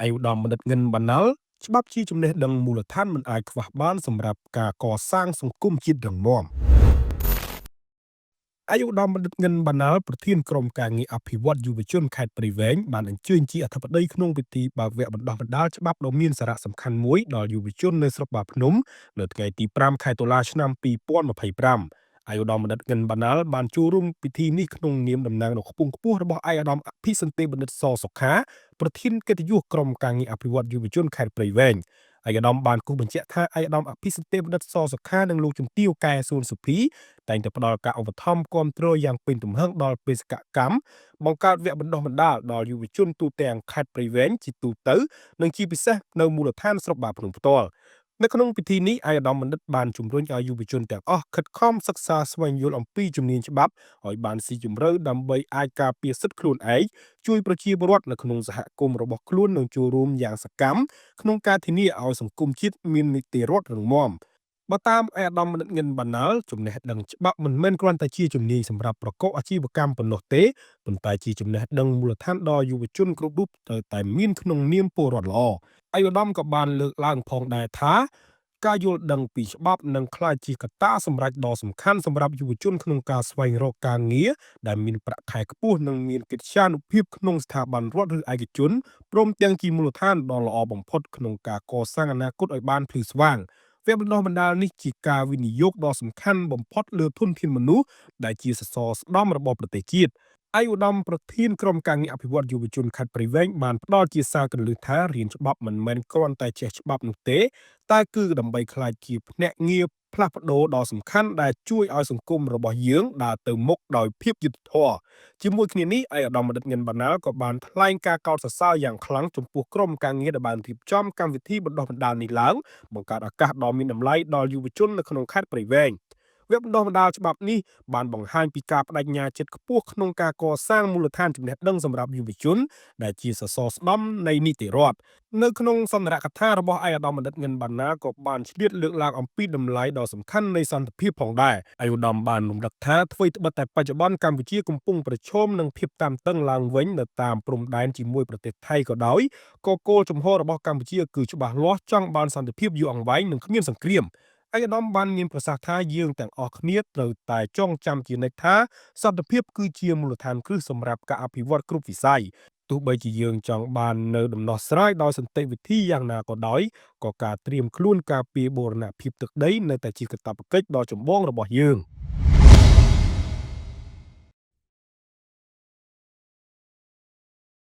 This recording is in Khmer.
ឯកឧត្តមបណ្ឌិតងិនបណ្ណាលច្បាប់ជាចំណេះដឹងមូលដ្ឋានមិនអាចខ្វះបានសម្រាប់ការកសាងសង្គមជាតិរឹងមាំឯកឧត្តមបណ្ឌិតងិនបណ្ណាលប្រធានក្រុមការងារអភិវឌ្ឍយុវជនខេត្តព្រៃវែងបានអញ្ជើញជាអធិបតីក្នុងពិធីបើកវគ្គបណ្ដុះបណ្ដាលច្បាប់ដ៏មានសារៈសំខាន់មួយដល់យុវជននៅស្រុកបាភ្នំនៅថ្ងៃទី5ខែតុលាឆ្នាំ2025ឯកឧត្តមបណ្ឌិតងិនបណ្ណាលបានចូលរួមពិធីនេះក្នុងនាមតំណាងដ៏ខ្ពង់ខ្ពស់របស់ឯកឧត្តមអភិសន្តិបណ្ឌិតសសុខាប្រធានកិត្តិយសក្រុមការងារអភិវឌ្ឍយុវជនខេត្តព្រៃវែងឯកឧត្តមបានគូសបញ្ជាក់ថាឯកឧត្តមអភិសន្តិបណ្ឌិតសសុខានិងលោកជំទាវកែសួនសុភីតែងតែផ្ដល់ការឧបត្ថម្ភគាំទ្រយ៉ាងពេញទំហឹងដល់បេសកកម្មបង្កើតវគ្គបណ្ដុះបណ្ដាលដល់យុវជនទូទាំងខេត្តព្រៃវែងជាទូទៅនិងជាពិសេសនៅមូលដ្ឋានស្រុកបាភ្នំផ្ទាល់នៅក្នុងពិធីនេះឯកឧត្តមបណ្ឌិតបានជំរុញឲ្យយុវជនទាំងអស់ខិតខំសិក្សាស្វែងយល់អំពីជំនាញច្បាប់ឲ្យបានស៊ីជម្រៅដើម្បីអាចការពារសិទ្ធិខ្លួនឯងជួយប្រជាពលរដ្ឋនៅក្នុងសហគមន៍របស់ខ្លួននិងចូលរួមយ៉ាងសកម្មក្នុងការធានាឲ្យសង្គមជាតិមាននីតិរដ្ឋរឹងមាំបើតាមឯកឧត្តមបណ្ឌិតងិនបណ្ណាលចំណេះដឹងច្បាប់មិនមែនគ្រាន់តែជាជំនាញសម្រាប់ប្រកបអាជីវកម្មប៉ុណ្ណោះទេប៉ុន្តែជាចំណេះដឹងមូលដ្ឋានដល់យុវជនគ្រប់រូបត្រូវតែមានក្នុងនាមពលរដ្ឋល្អឯកឧត្តមក៏បានលើកឡើងផងដែរថាការយល់ដឹងពីច្បាប់នឹងក្លាយជាកត្តាសម្រេចដ៏សំខាន់សម្រាប់យុវជនក្នុងការស្វែងរកការងារដែលមានប្រាក់ខែខ្ពស់និងមានកិត្យានុភាពក្នុងស្ថាប័នរដ្ឋឬឯកជនព្រមទាំងជាមូលដ្ឋានដ៏ល្អបំផុតក្នុងការកសាងអនាគតឲ្យបានភ្លឺស្វាងវគ្គបណ្ដុះបណ្ដាលនេះជាការវិនិយោគដ៏សំខាន់បំផុតលើធនធានមនុស្សដែលជាសសរស្តម្ភរបស់ប្រទេសជាតិឯកឧត្តមប្រធានក្រុមការងារអភិវឌ្ឍយុវជនខេត្តព្រៃវែងបានផ្ដល់ជាសារគន្លឹះថារៀនច្បាប់មិនមែនគ្រាន់តែចេះច្បាប់នោះទេ តែគឺដើម្បីក្លាយជាភ្នាក់ងារផ្លាស់ប្ដូរដ៏សំខាន់ដែលជួយឲ្យសង្គមរបស់យើងដើរទៅមុខដោយភាពយុត្តិធម៌ជាមួយគ្នានេះឯកឧត្តមបណ្ឌិតងិនបណ្ណាលក៏បានថ្លែងការកោតសរសើរយ៉ាងខ្លាំងចំពោះក្រុមការងារដែលបានរៀបចំកម្មវិធីបណ្ដុះបណ្ដាលនេះឡើងបង្កើតឱកាសដ៏មានតម្លៃដល់យុវជននៅក្នុងខេត្តព្រៃវែងវគ្គបណ្ដុះបណ្ដាលច្បាប់នេះបានបង្ហាញពីការបដិញ្ញាចិត្តខ្ពស់ក្នុងការកសាងមូលដ្ឋានចំណេះដឹងសម្រាប់យុវជនដែលជាសសរស្តម្ភនៃនីតិរដ្ឋនៅក្នុងសន្ទរកថារបស់ឯកឧត្តមបណ្ឌិតងិនបណ្ណាក៏បានឆ្លៀតលើកឡើងអំពីតម្លៃដ៏សំខាន់នៃសន្តិភាពផងដែរឯកឧត្តមបានរំលឹកថាថ្វីត្បិតតែបច្ចុប្បន្នកម្ពុជាកំពុងប្រឈមនឹងភាពតានតឹងឡើងវិញនៅតាមព្រំដែនជាមួយប្រទេសថៃក៏ដោយក៏គោលជំហររបស់កម្ពុជាគឺច្បាស់លាស់ចង់បានសន្តិភាពយូរអង្វែងនិងគ្មានសង្គ្រាមឯកឧត្តមបានមានប្រសាសន៍ថាយើងទាំងអស់គ្នាត្រូវតែចងចាំជានិច្ចថាសន្តិភាពគឺជាមូលដ្ឋានគ្រឹះសម្រាប់ការអភិវឌ្ឍគ្រប់វិស័យទោះបីជាយើងចង់បាននៅដំណោះស្រាយដោយសន្តិវិធីយ៉ាងណាក៏ដោយក៏ការត្រៀមខ្លួនការពារបូរណភាពទឹកដីនៅតែជាកាតព្វកិច្ចដ៏ចម្បងរបស់យើង។